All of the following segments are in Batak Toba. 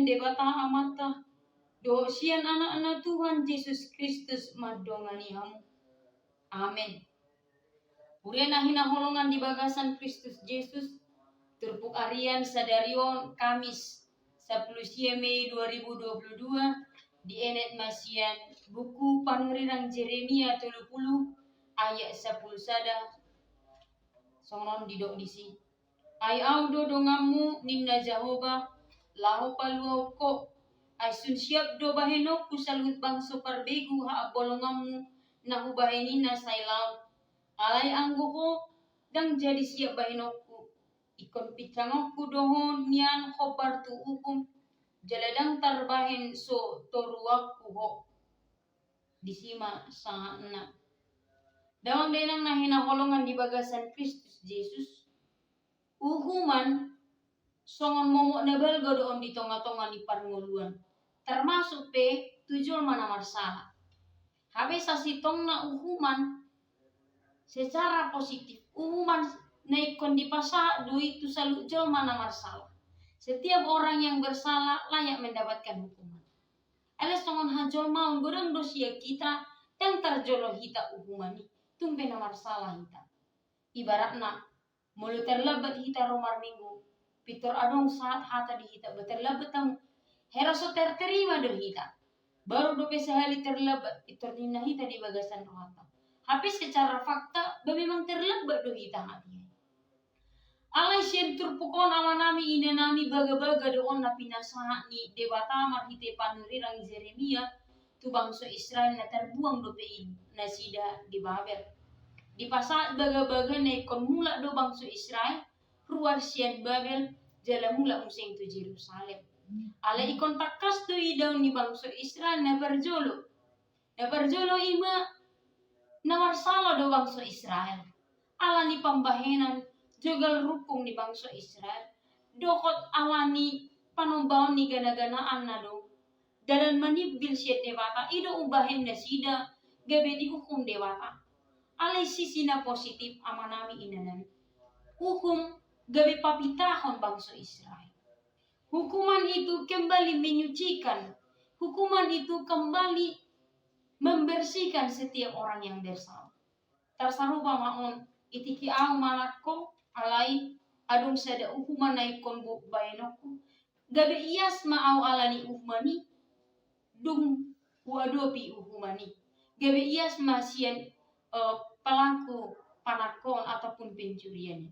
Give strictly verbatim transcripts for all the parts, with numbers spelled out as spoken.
Debata Amanta, dohot sian Anakna Tuhan Jesus Kristus mandongani hamu. Amen. Huria na hinaholongan di bagasan Kristus Jesus, turpuk harian sadari on Kamis, sampulu sia Mei dua ribu dua puluh dua, dienet ma sian buku Panurirang Jeremia tolu pulu ayat sampulu sada. Songon on didok disi. Ai Ahu do donganmu, ninna Jahowa, laho paluahon ho. Ai sun siap do bahenonku saluhut bangso parbegu haambolonganmu na hubahen i na sai laon. Alai anggo ho, ndang jadi siap bahenonku. Ingkon pinsangonku do ho nian hombar tu uhum, jala ndang tarbahen so toruanku ho. Disi ma sahatna. Damang dainang na hinaholongan di bagasan Kristus Jesus, uhuman songon momok na balga do on di tonga-tonga ni parngoluan, termasuk pe tu jolma na marsala. Hape sasintongna uhuman secara positif, uhuman na ingkon dipasahat do i tu saluhut jolma na marsala. Setiap orang yang bersalah layak mendapatkan hukuman. Alai songon hajolmaon godang do sian hita, ndang tarjolo hita uhuman i, tung pe na marsala hita. Ibaratna, molo terlambat hita ro marminggu, pintor adong sahat hata di hita, ba terlambat hamu. Hera so terterima do hita. Baru dope sahali terlambat, pintor ninna hita di bagasan rohanta. Hape secara fakta, ba memang terlambat do hita hatiha. Alai sian turpuk on amanami inanami, bagabaga do on na pinasahat ni Debata marhite panurirang Jeremia tu bangso Israel na tarbuang dope i nasida di Babel. Dipasahat bagabaga na ingkon mulak do bangso Israel ruar sian Babel jala mulak muse tu Jerusalem. Alai ingkon tangkas do idaon ni bangso Israel na parjolo. Na parjolo i ma na marsala do bangso Israel ala ni pambahenan jogal rungkung ni bangso Israel, dohot ala ni panombaon ni gana-ganaan na do dalan manimbil sian Debata, i do umbahen nasida gabe diuhum Debata. Alai sisi na positif amanami inanami, uhum gabe papitahon bangso Israel. Hukuman itu kembali menyucikan. Hukuman itu kembali membersihkan setiap orang yang bersalah. Tarsarupa ma on, i tingki ahu manang ho, alai adong sada uhuman na ingkon bahenonku. Gabe ias ma ahu ala ni uhuman i, dung huadopi uhuman i. Gabe ias ma sian, eh, pelaku panangkoon ataupun pencurian i.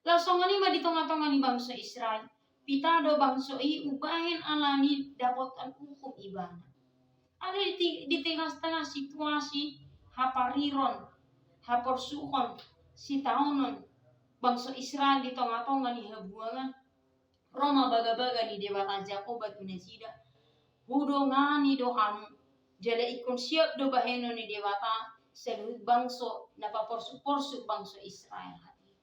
Laos songon i ma di tonga-tonga ni bangso Israel, pita do bangso i umbahen ala ni dapotan uhum ibana. Alai di, di tengah-tengah situasi hapariron, haporsuhon, sitaonon bangso Israel di tonga-tonga ni habuangan, ro ma bagabaga ni Debata Jahowa tu nasida, hudongani do hamu, jala ingkon siap do bahenon ni Debata saluhut bangso na paporsu-porsu bangso Israel hatiha.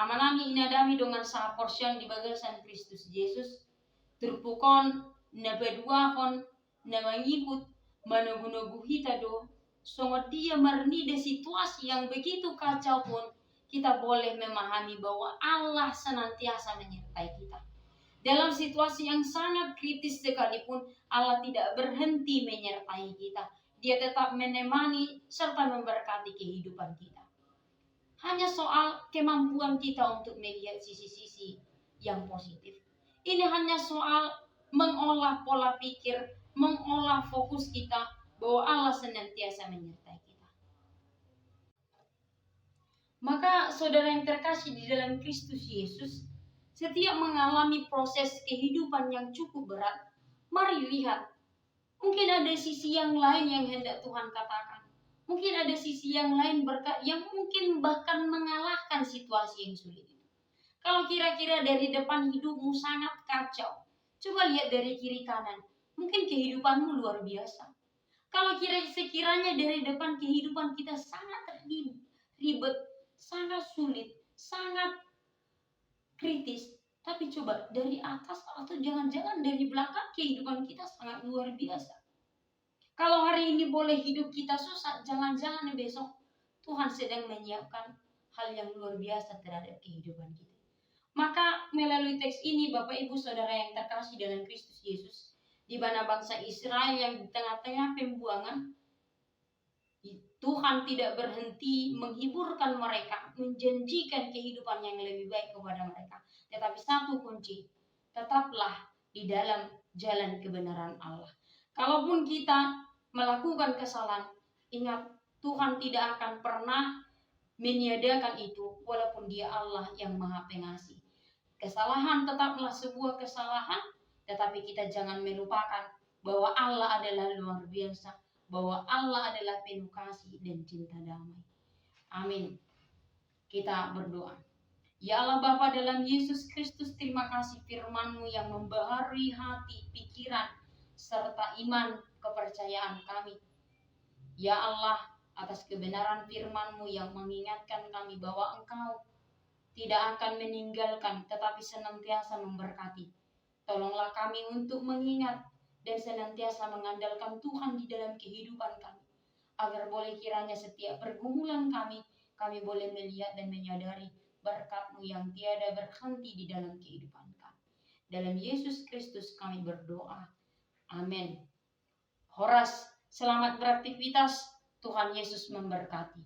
Amanami inanami dongan sahaporseaon di bagasan Kristus Jesus, turpuk on na paduahon, na mangihut, manogu-nogu hita do, songon dia marnida situasi yang begitu kacau pun, kita boleh memahami bahwa Allah senantiasa menyertai kita. Dalam situasi yang sangat kritis sekalipun, Allah tidak berhenti menyertai kita. Dia tetap menemani serta memberkati kehidupan kita. Hanya soal kemampuan kita untuk melihat sisi-sisi yang positif. Ini hanya soal mengolah pola pikir, mengolah fokus kita bahwa Allah senantiasa menyertai kita. Maka, saudara yang terkasih di dalam Kristus Yesus, setiap mengalami proses kehidupan yang cukup berat, mari lihat, mungkin ada sisi yang lain yang hendak Tuhan katakan. Mungkin ada sisi yang lain berkat yang mungkin bahkan mengalahkan situasi yang sulit itu. Kalau kira-kira dari depan hidupmu sangat kacau, coba lihat dari kiri kanan. Mungkin kehidupanmu luar biasa. Kalau kira sekiranya dari depan kehidupan kita sangat ri-, ribet, sangat sulit, sangat kritis, tapi coba dari atas atau jangan-jangan dari belakang kehidupan kita sangat luar biasa. Kalau hari ini boleh hidup kita susah, jangan-jangan besok Tuhan sedang menyiapkan hal yang luar biasa terhadap kehidupan kita. Maka melalui teks ini, Bapak Ibu Saudara yang terkasih dalam Kristus Yesus, di mana bangsa Israel yang di tengah-tengah pembuangan, Tuhan tidak berhenti menghiburkan mereka, menjanjikan kehidupan yang lebih baik kepada mereka. Tetapi satu kunci, tetaplah di dalam jalan kebenaran Allah. Kalaupun kita melakukan kesalahan, ingat, Tuhan tidak akan pernah meniadakan itu, walaupun Dia Allah yang Maha Pengasih. Kesalahan tetaplah sebuah kesalahan, tetapi kita jangan melupakan bahwa Allah adalah luar biasa, bahwa Allah adalah penuh kasih dan cinta damai. Amin. Kita berdoa. Ya Allah Bapa dalam Yesus Kristus, terima kasih firman-Mu yang membaharui hati, pikiran, serta iman kepercayaan kami. Ya Allah, atas kebenaran firman-Mu yang mengingatkan kami bahwa Engkau tidak akan meninggalkan, tetapi senantiasa memberkati. Tolonglah kami untuk mengingat dan senantiasa mengandalkan Tuhan di dalam kehidupan kami, agar boleh kiranya setiap pergumulan kami, kami boleh melihat dan menyadari berkat-Mu yang tiada berhenti di dalam kehidupan kami. Dalam Yesus Kristus kami berdoa. Amin. Horas, selamat beraktivitas. Tuhan Yesus memberkati.